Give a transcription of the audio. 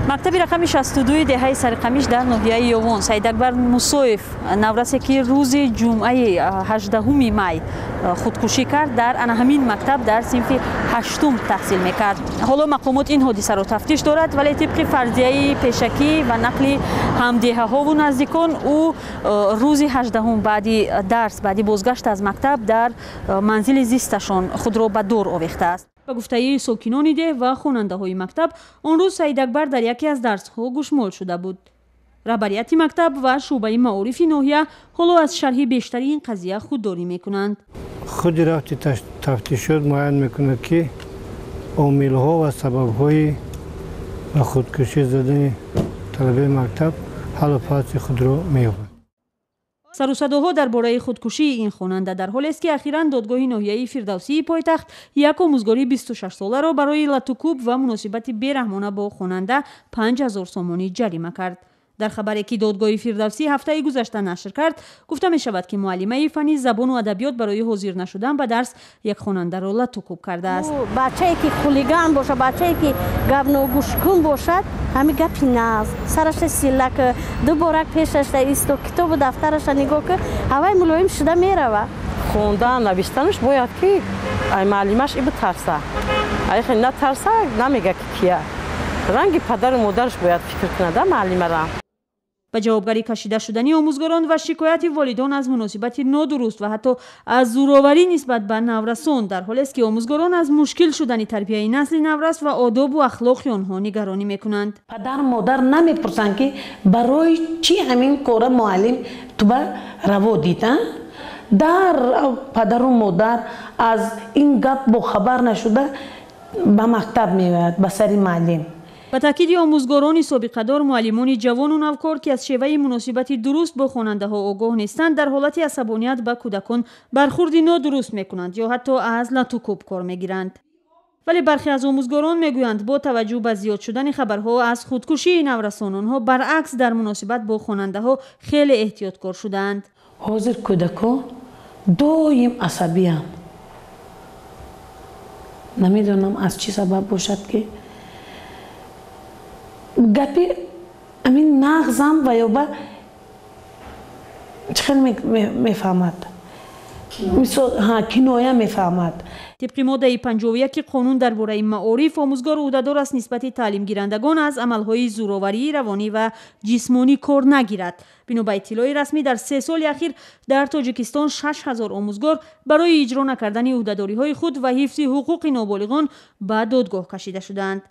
Мактаби рақами 62 деҳаи Сариқамиш дар ноҳияи Ёвон Саидакбар Мусоев, наврасе ки рӯзи ҷумъаи 18 май худкушӣ кард, дар ана ҳамин мактаб дар синфи ҳаштум таҳсил мекард. Ҳоло мақомот ин ҳодисаро тафтиш дорад, вале тибқи фарзияи пешакӣ ва нақли ҳамдеҳаҳову наздикон, ӯ рӯзи 18 баъди дарс, баъди бозгашт аз мактаб, дар манзили зисташон худро ба дор овехтааст. Ба гуфтаи сокинони деҳ ва хонандаҳои мактаб, он рӯз Саидакбар дар яке аз дарсҳо гӯшмол шуда буд. Раҳбарияти мактаб ва шӯъбаи маорифи ноҳия ҳоло аз шарҳи бештари ин қазия худдорӣ мекунанд. Худи рафти тафтишот муайян мекунад, ки омилҳо ва сабабҳои ба худкушӣ задани талабаи мактаб ҳаллу фасли худро меёбад. Сарусадоҳо дар бораи худкушии ин хонанда дар ҳолест, ки ахиран додгоҳи ноҳияи Фирдавсии пойтахт як омӯзгори 26-соларо барои латукӯб ва муносибати бераҳмона бо хонанда 5000 сомонӣ ҷарима кард. Дар хабаре, ки додгоҳи Фирдавсӣ ҳафтаи гузашта нашр кард, гуфта мешавад, ки муаллимаи фанни забону адабиёт барои ҳозир нашудан ба дарс як хонандаро латукӯб кардааст. Бачае ки хулиган бошад, бачае ки гапногӯшкун бошад, ҳамин гапи нағз сараша силак, дубора пешашда исто, китобу дафтараша нигоҳ кун, ҳавай мулоим шуда мерава. Хондан, навиштанаш бояд, ки ай муаллимаш и битарса. Ай натарса, намега, ки кия. Ранги падару модараш бояд фикр кунада муаллимара. Ба ҷавобгарӣ кашида шудани омӯзгорон ва шикояти волидон аз муносибати нодуруст ва ҳатто аз зӯроварӣ нисбат ба наврасон дар ҳолест, ки омӯзгорон аз мушкил шудани тарбияи насли наврас ва одобу ахлоқи онҳо нигаронӣ мекунанд. Падару модар намепурсанд, ки барои чӣ ҳамин кора муаллим туба раво дид. Дар падару модар аз ин гап бохабар нашуда ба мактаб меояд, ба сари муаллим. Ба таъкиди омӯзгорони собиқадор, муаллимони ҷавону навкор, ки аз шеваи муносибати дуруст бо хонандаҳо огоҳ нестанд, дар ҳолати асабоният ба кӯдакон бархурди нодуруст мекунанд ё ҳатто аз латукӯб кор мегиранд. Вале бархе аз омӯзгорон мегӯянд, бо таваҷҷӯҳ ба зиёд шудани хабарҳо аз худкушии наврасон, онҳо баръакс дар муносибат бо хонандаҳо хеле эҳтиёткор шудаанд. Ҳозир кӯдакон доим асабиянд. Намедонам, аз чӣ сабаб бошад, ки гапи амин нағзам ва ё ба чӣ хел мефаҳмад, мисол, киноя мефаҳмад. Тибқи моддаи 51 қонун дар бораи маориф, омӯзгор ӯҳдадор аст нисбати таълимгирандагон аз амалҳои зӯроварии равонӣ ва ҷисмонӣ кор нагирад. Бино ба иттилои расмӣ, дар 3 соли ахир дар Тоҷикистон 6000 омӯзгор барои иҷро накардани ӯҳдадориҳои худ ва ҳифзи ҳуқуқи ноболиғон ба додгоҳ кашида шудаанд.